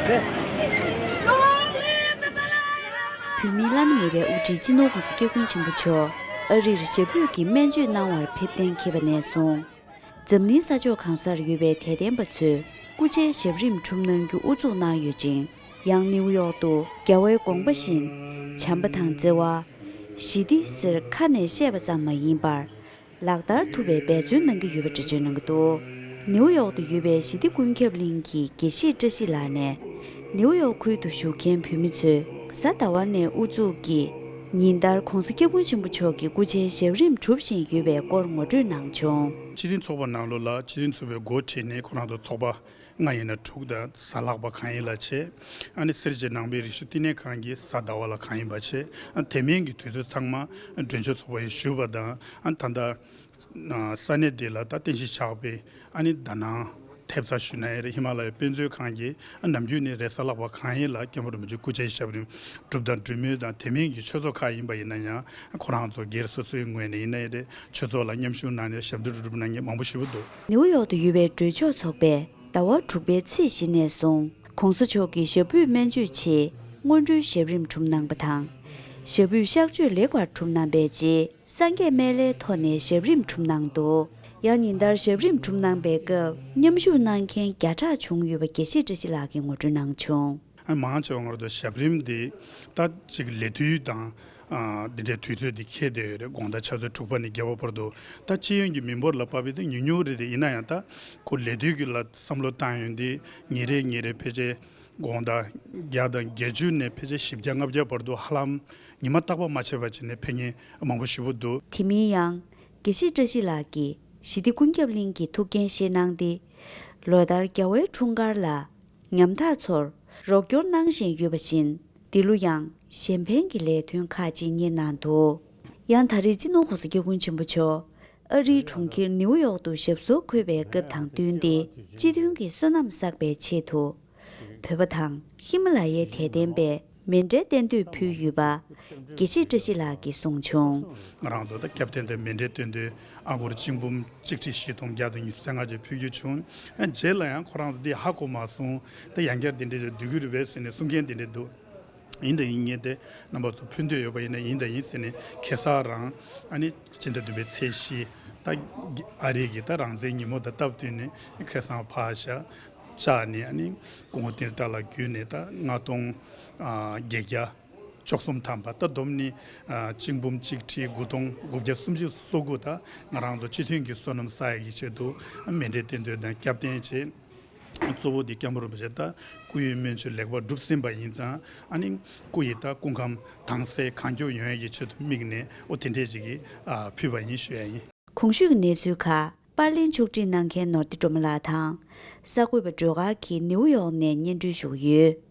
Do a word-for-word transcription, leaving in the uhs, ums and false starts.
བོད་མིའི་བླ་ན་མེད་པའི་དབུ་ཁྲིད་སྤྱི་ནོར་༸གོང་ས་༸སྐྱབས་མགོན་ཆེན་པོ་མཆོག་ཨ་རིར་ཞབས་པུས་ཀྱི་སྨན་བཅོས་གནང་བར་ཕེབས་གཏན་འཁེལ་བ་ནས་བཟུང་། འཛམ་གླིང་ས་ཕྱོགས་གང་སར་ཡོད་པའི་དད་ལྡན་པ་ཚོས་སྐུ་ཕྱྭའི་ཞབས་རིམ་གྲུབ་གནང་རྒྱུ་ཨུ་ཚུགས་གནང་ཡོད་ཅིང་། ཡང་ནིའུ་ཡོག་ཏུ་རྒྱལ་བའི་དགོངས་པ་བཞིན་བྱམས་པ་དང་བརྩེ་བ། ཞི་བདེ་ཟེར་ཁ་ནས་བཤད་པ་ཙམ་མ་ཡིན་པར། ལག་བསྟར་ཐུབ་པའི་འབད་བརྩོན་གནང་གི་ཡོད་པ་འགྲེལ་བརྗོད་གནང་གི་འདུག་ནིའུ་ཡོག་ཏུ་ཡོད་པའི་ཞི་བདེ་ཀུན་ཁྱབ་གླིང་གི་དགེ་བཤེས་བཀྲ་ཤིས་ལགས་ནས། ནིའུ་ཡོག་ཁུལ་དུ་བཞུགས་མཁན་བོད་མི་ཚོས་གཟའ་ཟླ་བ་ནས་དབུ་འཛུགས་ཀྱིས་ཉིན་ལྟར་༸གོང་ས་༸སྐྱབས་མགོན་ཆེན་པོ་མཆོག་གི་སྐུ་ཕྱྭའི་ཞབས་རིམ་སྒྲུབ་བཞིན་ཡོད་པའི་སྐོར་ངོ་སྤྲོད་གནང་བྱུང་། སྤྱི་མཐུན་ཚོགས་པ་ནང་ལོགས་ལ་སྤྱི་མཐུན་ཚོགས་པའི་འགོ་ཁྲིད་ནས་ཁོ་རང་ཚོ་ཚོགས་པ་ལྔ་ཡིན་ན་དྲུག་དང་གཟའ་ལྷག་པ་གང་ཡིན་ལ་བྱེད། ཨ་ནི་སེར་བྱེས་ནང་པའི་རིག་གཞུང་བསྟི་གནས་ཁང་གི་གཟའ་ཟླ་བ་ལ་གང་ཡིན་པ་བྱེད། ཨ་དེ་མིན་གྱི་དུས་ཚོད་ཚང་མ་མགྲོན་ཆེན་ཚོགས་པ་ཡི་བཞུགས་པ་དང་། ཨ་ད་ལྟ་ས་གནས་འདི་ལ་ད་རྟེན་གཞི་བཞག་པའི་ཨ་ནི་ད་ནང་ཐེབས་རྩ་ཞུ་ན་ཡང་རེད། ཧི་མ་ལ་ཡའི་དཔེ་མཛོད་ཁང་གིས་ཨ་ནམ་རྒྱུན་ནས་རེས་གཟའ་ལྷག་པ་གང་ཡིན་ལ་སྐྱབས་མགོན་རིན་པོ་ཆེ་སྐུ་ཕྱྭའི་ཞབས་རིམ་སྒྲུབ་དང་སྒྲུབ་མུས་དང་། དེ་མིན་གྱི་ཆོས་ཚོགས་ཁག་ཡིན་པ་ཡིན་ན་ཡང་ཁོ་རང་ཚོ་སྒེར་སོ་སོའི་ངོས་ནས་ཡིན་ན་ཡང་རེད། ཆོས་ཚོགས་ལ་མཉམ་ཞུགས་གནང་ནས་ཞབས་འདེགས་སྒྲུབ་གནང་མཁན་མང་པོ་ཞེ་པོ་འདུག་ནིའུ་ཡོག་ཏུ་ཡོད་པའི་འགྲོས་ཆོག་ཚོགས་པས་ཟླ་བ་དྲུག་པའི་ཚེས་བཞི་ནས་བཟུང་༸གོང་ས་མཆོག་གི་ཞབས་པུས་སྨན་བཅོས་ཆེད་སྔོན་འགྲོའི་ཞབས་རིམ་གྲུབ་གནང་པ་དང་། ཞབས་པུས་གཤག་བཅོས་ལེགས་པར་གྲུབ་གནང་པའི་རྗེས། སངས་རྒྱས་སྨན་བླའི་ཐོག་ནས་ཞབས་རིམ་གྲུབ་གནང་འདུག་ཡང་ཉིན་ལྟར་ཞབས་རིམ་གྲུབ་གནང་པའི་སྐབས་མཉམ་ཞུགས་གནང་མཁན་བརྒྱ་ཕྲག་བྱུང་ཡོད་པ་དགེ་བཤེས་བཀྲ་ཤིས་ལགས་ཀྱིས་ངོ་སྤྲོད་གནང་བྱུང་། ཨ་མང་ཆེ་བ་ང་ཚོ་ཞབས་རིམ་འདི་ད་ཅིག་ལས་དུས་དང་། ཨ་འདི་འདྲའི་དུས་ཚོད་འདི་འཁེལ་བསྡད་ཡོད་རེད། དགོང་དག་ཆུ་ཚོད་དྲུག་པ་ནས་བརྒྱད་པ་བར་དུ། ད་སྤྱི་ཡོངས་ཀྱི་མི་འབོར་ལ་དཔག་པའི་དེ་ཉུང་ཉུང་རེད་དེ། ཡིན་ན་ཡང་ད་ཁོ་ལས་དུས་ཀྱི་ལ་བསམ་བློ་བཏང་ཡོང་དུས་ཉིན་རེ་ཉིན་རེ་ཕལ་ཆེར་དགོང་དག་བརྒྱ་དང་བརྒྱད་ཅུ་ནས་ཕལ་ཆེར་བཞི་བརྒྱ་ལྔ་བརྒྱ་བར་དུ་ཧ་ལམ་ཉི་མ་རྟག་པར་མ་ཆད་པ་བྱས་ནས་ཕེབས་མཁན་མང་པོ་ཞེ་པོ་འདུག་དེ་མིན་ཡང་། དགེ་བཤེས་བཀྲ་ཤིས་ལགས་ཀྱིས་ཞི་བདེ་ཀུན་ཁྱབ་གླིང་གི་ཐུགས་འགན་བཞེས་གནང་སྟེ། ལོ་ལྟར་རྒྱལ་བའི་འཁྲུངས་སྐར་ལ་ཉམ་ཐག་ཚོར་རོགས་སྐྱོར་གནང་བཞིན་ཡོད་པ་བཞིན། འདི་ལོ་ཡང་གཞན་ཕན་གྱི་ལས་དོན་ཁག་ཅིག་གཉེར་གནང་འདུག་ཡང་ད་རེས་སྤྱི་ནོར་༸གོང་ས་༸སྐྱབས་མགོན་ཆེན་པོ་མཆོག་ཨ་རིའི་གྲོང་ཁྱེར་ནིའུ་ཡོག་ཏུ་ཞབས་སོར་འཁོད་པའི་སྐབས་དང་བསྟུན་ཏེ། སྤྱི་མཐུན་གྱི་བསོད་ནམས་བསགས་པའི་ཆེད་དུ། བོད་པ་དང་ཧི་མ་ལ་ཡའི་དད་ལྡན་པས་མཎྜལ་རྟེན་མདོས་ཕུལ་ཡོད་པ། དགེ་བཤེས་བཀྲ་ཤིས་ལགས་ཀྱིས་གསུངས་བྱུང་། ང་རང་ཚོ་ད་སྐྱབས་རྟེན་དུ་མཎྜལ་རྟེན་མདོས་ཨ་སྒོར་གཅིག་འབུམ་གཅིག་ཁྲི་བཞི་སྟོང་བརྒྱ་དང་ཉི་ཤུ་རྩ་ལྔ་ཅིག་ཕུལ་རྒྱུ་བྱུང་། ཨ་རྗེས་ལ་ཡང་ཁོ་རང་ཚོ་འདི་ཧ་གོ་མ་སོང་། ད་ཡང་བསྐྱར་འདི་འདྲ་ཅིག་བསྡུ་རྒྱུ་རེད་པས་ཟེར་ནས་གསུང་མཁན་འདི་འདྲ་འདུག་ཡིན་དང་ཡིན། ངས་དེ་རྣམ་པ་ཚོ་ཕུལ་འདོད་ཡོད་པ་ཡིན་ན་ཡིན་དང་ཡིན་ཟེར་ནས། ཁ་སང་རང་ཨ་ནི་སྤྱི་ཟླ་བདུན་པའི་ཚེས་བཞི། ད་ཨ་རི་གི་ད་རང་བཙན་ཉིན་མོ་དང་སྟབས་བསྟུན་ནས་ཁ་སང་ཕར་བཞག་བཅར་ནས། ཨ་ནི་སྐུ་ངོ་ཏིར་ཏཱ་ལགས་བརྒྱུད་ནས་ད་ལྔ་སྟོང་ཨ་བརྒྱད་བརྒྱ་བཅུ་གསུམ་ཐམ་པ། ད་བསྡོམས་ནས་ཨ་གཅིག་འབུམ་གཅིག་ཁྲི་དགུ་སྟོང་དགུ་བརྒྱ་སུམ་ཅུ་སོ་དགུ། ད་ང་རང་ཚོ་སྤྱི་མཐུན་གྱི་བསོད་ནམས་བསགས་ཡག་གི་ཆེད་དུ་མཎྜལ་རྟེན་མདོས་དང་སྐྱབས་རྟེན་བྱས། གཙོ་བོ་འདི་སྐྱབས་མགོན་རིན་པོ་ཆེ་ད་སྐུ་ཡི་སྨན་བཅོས་ལེགས་པར་གྲུབ་ཟིན་པ་ཡིན་ཙང་། ཨ་ནི་སྐུ་ཡི་ད་སྐུ་ཁམས་དྭངས་གསལ་གང་མགྱོགས་ཡོང་ཡག་གི་ཆེད་དུ་དམིགས་ནས་ཨོ་དེ་འདྲས་ཅིག་གིས་ཨ་ཕུལ་བ་ཡིན་ཞུ་ཡ་ཡིན། གོང་ཞུས་ཀྱི་གནས་ཚུལ་ཁག་པར་ལེན་ཕྱོགས་སྒྲིག་གནང་མཁན་ནོར་བདེ་སྒྲོལ་མ་ལགས་དང་། གསར་འགོད་པ་སྒྲོལ་དཀར་གྱིས་ནིའུ་ཡོག་ནས་སྙན་སྒྲོན་ཞུ་གི་ཡོད།